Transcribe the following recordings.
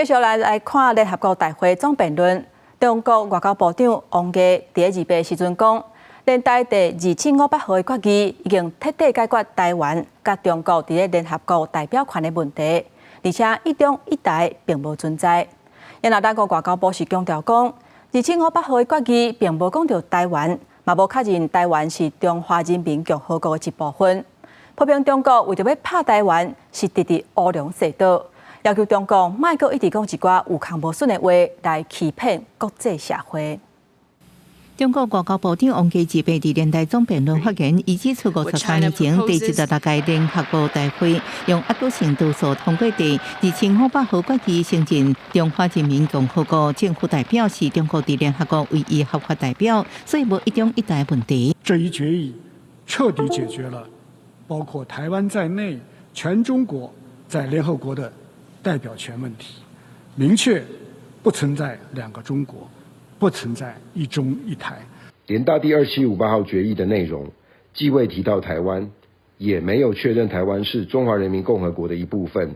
繼續來來看聯合國大會總辯論，中國外交部長王毅佇咧28時陣講，聯大第二七五八號的決議已經徹底解決台灣佮中國佇咧聯合國代表權的問題，而且一中一台並無存在。啊若咱國外交部是強調講，二七五八號的決議並無講著台灣，嘛無確認台灣是中華人民共和國的一部分。批評中國為著欲拍台灣，是直直烏龍踅倒，要求中國莫閣一直講一寡有空無筍的話來欺騙國際社會。中國外交部長王毅二八佇聯大總辯論發言，伊指出53年前第76屆聯合國大會用壓倒性多數通過第二七五八號決議，承認中華人民共和國政府代表是中國佇聯合國唯一合法代表，所以無一中一台問題。這一決議徹底解決了包括台灣在內全中國在聯合國的代表權問題，明確不存在兩個中國，不存在一中一台。聯大第二七五八號決議的內容，既未提到台灣，也沒有確認台灣是中華人民共和國的一部分，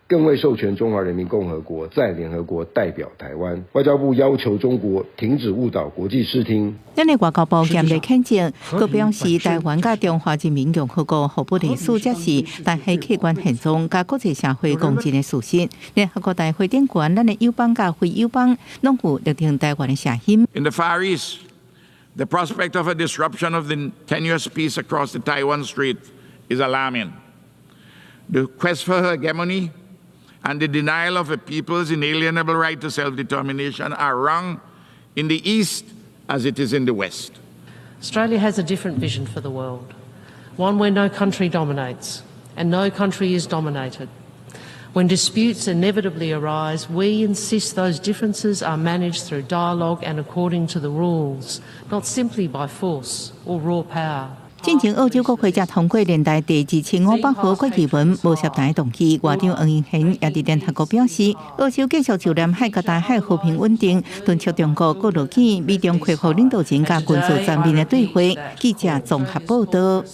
更未授權中華人民共和國在聯合國代表台灣。外交部要求中國停止誤導國際視聽。咱的外交部嚴厲譴責，閣表示台灣佮中華人民共和國互不隸屬，才是台海客觀現狀佮國際社會公認的事實。聯合國大會頂懸，咱的友邦佮非友邦攏有力挺台灣的聲音。 In the Far East, the prospect of a disruption of the tenuous peace across the Taiwan Strait is alarming. The quest for hegemony and the denial of a people's inalienable right to self-determination are wrong in the East as it is in the West. Australia has a different vision for the world, one where no country dominates and no country is dominated. When disputes inevitably arise, we insist those differences are managed through dialogue and according to the rules, not simply by force or raw power. 進前澳洲國會才通過聯大第二七五八號決議文，無涉台動機。外長黃英賢也佇聯合國表示，澳洲繼續就南海佮台海和平穩定，敦促中國閣落去美中恢復領導層佮軍事層面的對話。記者綜合報道。